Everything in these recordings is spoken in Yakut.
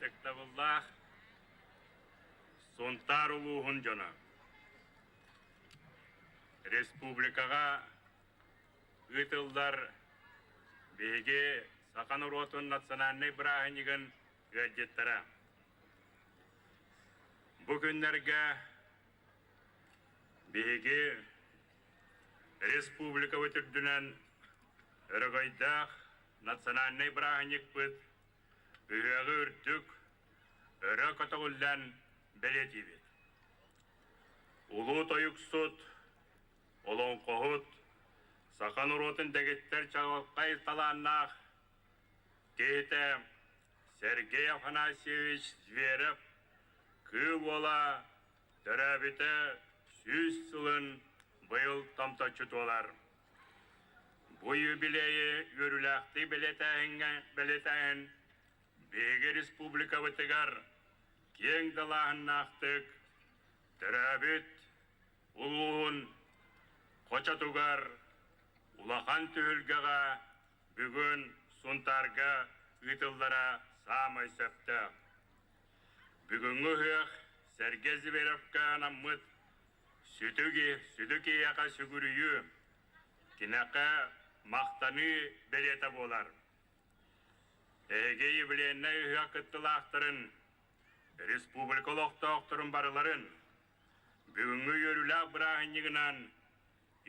Ытыктабыллаах Сунтаар улууһун дьоно! Республикаҕа ыытыллар биһиги саха норуотун национальнай бырааһынньыгын ыалдьыттара! Бу күннэргэ биһиги республикабыт үрдүнэн өрөгөйдөөх национальнай бырааһынньыкпыт Ыһыаҕы үрдүк, өрө көтөҕүллэн бэлиэтиибит. Улуу тойуксут, олоҥхоһут, саха норуотун дэгиттэр чаҕылхай талааннаах киһитэ Сергей Афанасьевич Зверев Кыыл Уола төрөөбүтэ 100 сылын быйыл томточчу туолар. Бу юбилейы үөрүүлээхтик бэлиэтээһиҥҥэ бэлиэтээһин биһиги республикабытыгар киэҥ далааһыннаахтык төрөөбүт улууһун хочотугар улахан түһүлгэҕэ бүгүн Сунтаарга ыытыллара саамай сөптөөх. Бүгүҥҥү ыһыах Сергей Зверевка анаммыт сүдү киһиэхэ сүгүрүйүү, киниэхэ махтаныы бэлиэтэ буолар. Эһиги юбилейнай ыһыах кыттыылаахтарын, республика олохтоохторун барыларын бүгүҥҥү үөрүүлээх бырааһынньыгынан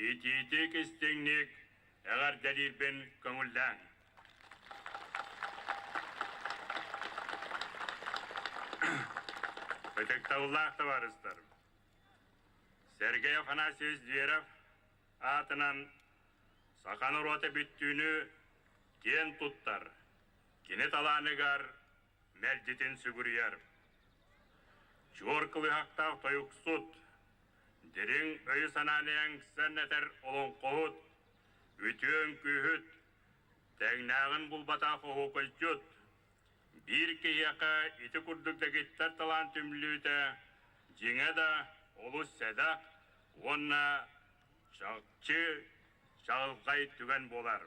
итиитик истиҥник эҕэрдэлиирбин көҥүллээҥ. Ытыктабыллаах табаарыстар! Сергей Афанасьевич Зверев аатынан саха норуота бүттүүнү киэн туттар, кини талааныгар мэлдьитин сүгүрүйэр. Чуор кылыһахтаах тойуксут, дириҥ өйү-санааны эҥсэн этэр олоҥхоһут, үтүө үҥкүүһүт, тэҥнээҕин булбатах оһуокайдьыт, биир киһиэхэ ити курдук дэгиттэр талаан түмүллүүтэ дьиҥэ да олус сэдэх уонна чахчы чаҕылхай түгэн буолар.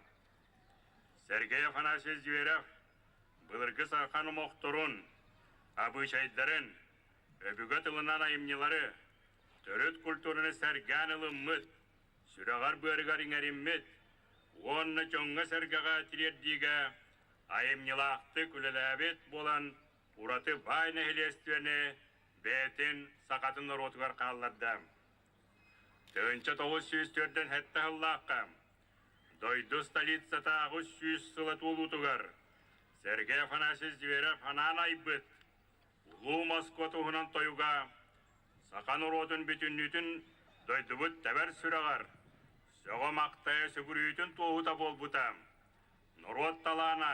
Сергей Афанасьевич Зверев былыргы саха номохторун, абыычайдарын, өбүгэ тылынан айымньылары, төрүт культураны сэргээн ылыммыт, сүрэҕэр-быарыгар иҥэриммит уонна дьоҥҥо-сэргэҕэ тириэрдиигэ айымньылаахтык үлэлээбит буолан ураты баай нэһилиэстибэни бэйэтин сахатын норуотугар хаалларда. 1947 сыллаахха дойду столицата 800 сыла туолуутугар Сергей Афанасьевич Зверев анаан айбыт Улуу Москва туһунан тойуга саха норуотун бүтүннүүтүн дойдубут тэбэр сүрэҕэр сөҕө-махтайа сүгүрүйүүтүн туоһута буолбута. Норуот талаана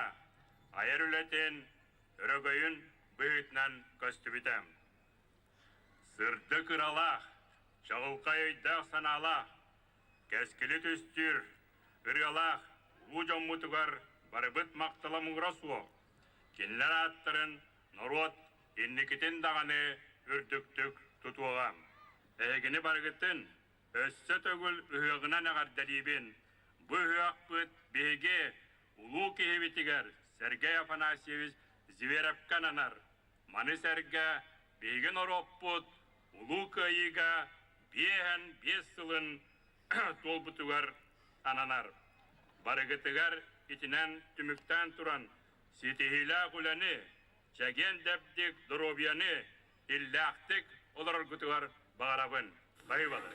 айар үлэтин өрөгөйүн быһыытынан көстүбүтэ. Сырдык ыралаах, чаҕылхай өйдөөх-санаалаах, кэскили түстүүр ырыалаах улуу дьоммутугар барыбыт махтала муҥура суох. Кинилэр ааттарын норуот инникитин даҕаны үрдүктүк тутуоҕа. Эһигини барыгытын өссө төгүл ыһыаҕынан эҕэрдэлиибин. Бу ыһыахпыт биһиги улуу киһибитигэр Сергей Афанасьевич Зверевкэ ананар. Маны сэргэ биһиги норуоппут Улуу Кыайыыга 55 сылын туолбутугар ананар. Барыгытыгар итинэн түмүктээн туран ситиһиилээх үлэни, чэгиэн-дэбдик доруобуйаны иллээхтик олороргутугар баҕарабын. Баһыыбалар.